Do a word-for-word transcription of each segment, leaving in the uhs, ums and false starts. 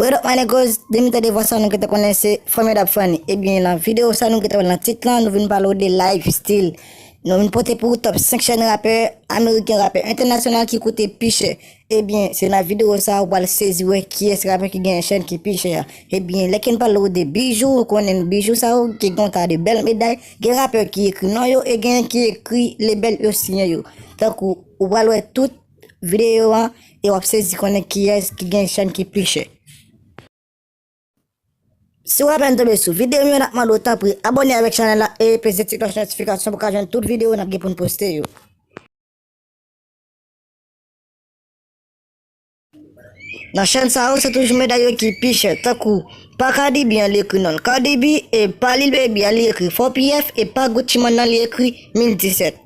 What up, my niggas? Depi m tande vwa sa, nou gentan konnen se Formidable Funny. Ebyen, nan videyo sa, nou gentan wè nan tit lan, nou vin pale w de lifestyle. Nou vin pote pou ou top senk chèn rapè ameriken, rapè entènasyonal ki koute pi chè. Ebyen, se nan videyo sa, ou pral sezi wè kiyès rapè ki gen chèn ki pi chè a. Ebyen, lè ke n pale w de bijou, ou konnen bijou sa yo, ki gen yon ta de bèl meday, gen rapè ki ekri non yo, e gen ki ekri lebèl yo siyen yo. Tankou, ou pral wè tout videyo an, e w ap sezi konnen kiyès ki gen chèn ki pi chè. Si w apèn tonbe sou videyo m yo, n ap mande w tanpri abòne avèk chanèl la e peze ti klòch notifikasyon pou w ka jwenn tout videyo n ap gen pou n poste yo. Nan chèn sa yo, se toujou meday yo ki pi chè, tankou pa Cardi B an li ekri non l Cardi B, e pa Lil Baby an li ekri four P F, e pa Gucci Mane nan li ekri mil disèt.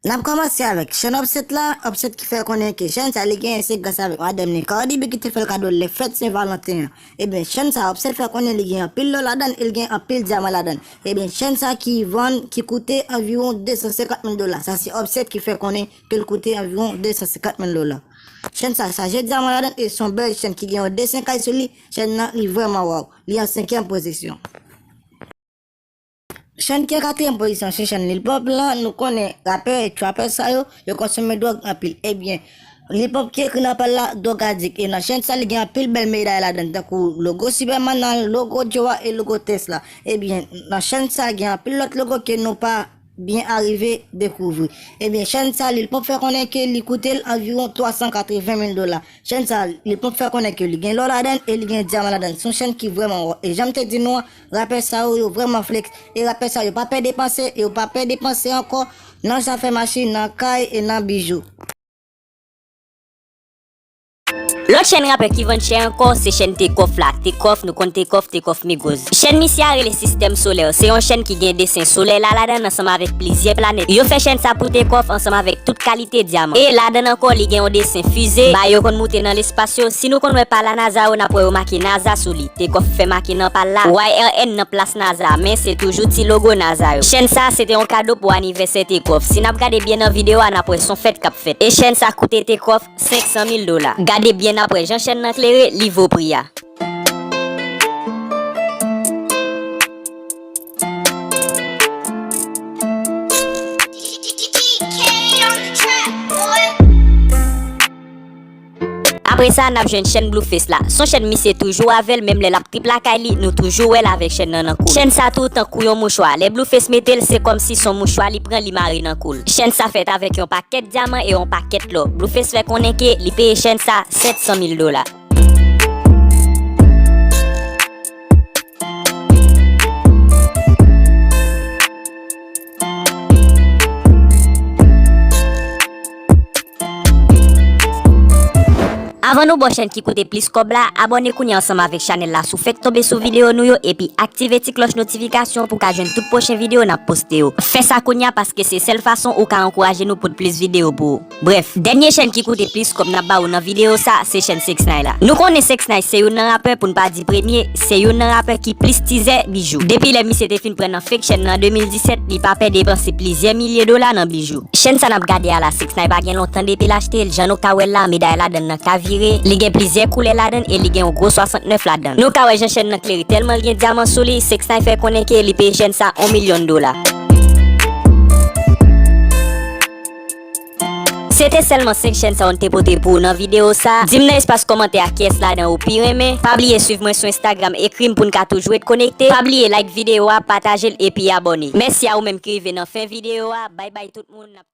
N ap kòmanse avèk chèn Offset la, Offset ki fè konnen ke chèn sa li genyen se gras avèk madanm li Cardi B ki te fè l kado lè fèt Sen Valanten an. Ebyen, chèn sa Offset fè konnen li gen anpil lò ladan l e li gen anpil dyaman ladan l. Ebyen, chèn sa ki vann, ki koute anviwon de san senkant mil dola. Sa se Offset ki fè konnen ke l koute anviwon de san senkant mil dola. Chèn sa chaje dyaman ladan l e se yon bèl chèn ki gen yon desen kay sou li. Chèn nan, li vrèman waw. Li an senkyèm pozisyon. Chèn ki an katriyèm pozisyon se chèn Lil Pump lan. Nou konnen rapè e trapè sa yo, yo konsome dwòg anpil. Ebyen, Lil Pump ki ekri nan pa l la, Drug Addict. E nan chèn sa, li gen anpil bèl meday ladan l, tankou logo Superman nan, logo Joe a e logo Tesla. Ebyen, nan chèn sa, gen anpil lòt logo ke nou pa byen arive dekouvri. Ebyen, chèn sa, Lil Pump fè konnen ke li koute l anviwon twa san katreven mil dola. Chèn sa, Lil Pump fè konnen ke li gen lò ladan l e li gen dyaman ladan l. Se yon chèn ki vrèman wò. E jan m te di nou an, rapè sa yo, yo vrèman flex. E rapè sa yo pa pè depanse, e yo pa pè depanse ankò nan zafè machin, nan kay e nan bijou. Lòt chèn rapè ki vann chè ankò, se chèn Takeoff la. Takeoff, nou konn Takeoff, Takeoff Migos. Chèn misye a rele Sistèm Solè. Se yon chèn ki gen desen solèy la ladan l ansanm avèk plizyè planèt. Yo fè chèn sa pou Takeoff ansanm avèk tout kalite dyaman. E ladan l ankò, li gen yon desen fize, bay yo konn moute nan lespas yo. Si nou konn wè pa la NASA yo, n ap wè yo make NASA sou li. Takeoff fè make nan pa l la. Y R N nan plas NASA, men se toujou ti logo NASA yo. Chèn sa, se te yon kado pou anivèsè Takeoff. Si n ap gade byen nan videyo a, n ap wè se yon fèt k ap fèt. E chèn sa koute Takeoff senk san mil dola. Gade byen n ap wè jan chèn nan klere, li vo pri a. Apre sa, n ap jwenn chèn Blueface la. Se yon chèn misye toujou avè l, menm lè l ap trip lakay li, nou toujou wè l avèk chèn nan nan kou l. Chèn sa tou tankou yon mouchwa. Lè Blueface mete l, se kòmsi se yon mouchwa li pran, li mare nan kou l. Chèn sa fèt avèk yon pakèt dyaman e yon pakèt lò. Blueface fè konnen ke li peye chèn sa sèt san mil dola. Avan nou ba w chèn ki koute plis kòb la, abòne kounye a ansanm avèk chanèl la si w fèk tonbe sou videyo nou yo, epi aktive ti klòch notifikasyon pou w ka jwenn tout pwochen videyo n ap poste yo. Fè sa kounye a, paske se sèl fason ou ka ankouraje nou pote plis videyo pou ou. Brèf, dènye chèn ki koute plis kòb n ap ba ou nan videyo sa, se chèn Six Nine la. Nou konnen Six Nine se youn nan rapè, pou n pa di premye, se youn nan rapè ki plis tizè bijou. Depi lè misye te fin pran nan fake chèn nan de mil disèt, li pa pè depanse plizyè milye dola nan bijou. Chèn sa n ap gade a la, Six Nine pa gen lontan depi l achte l, jan nou ka wè l la, meday ladan l nan ka vire, li gen plizyè koulè ladan l e li gen yon gwo swasantnèf ladan l. Nou ka wè jan chèn nan klere tèlman l gen dyaman sou li, Six Nine fè konnen ke li peye chèn sa yon milyon dola. Se te sèlman senk chèn sa yo n te pote pou ou nan videyo sa. Di m nan espas kòmantè a kiyès ladan ou pi renmen. Pa bliye swiv mwen sou Instagram, ekri m pou n ka toujou ret konekte. Pa bliye like videyo a, pataje l epi abòne. Mèsi a ou menm ki rive nan fen videyo a. Bay bay tout moun, n ap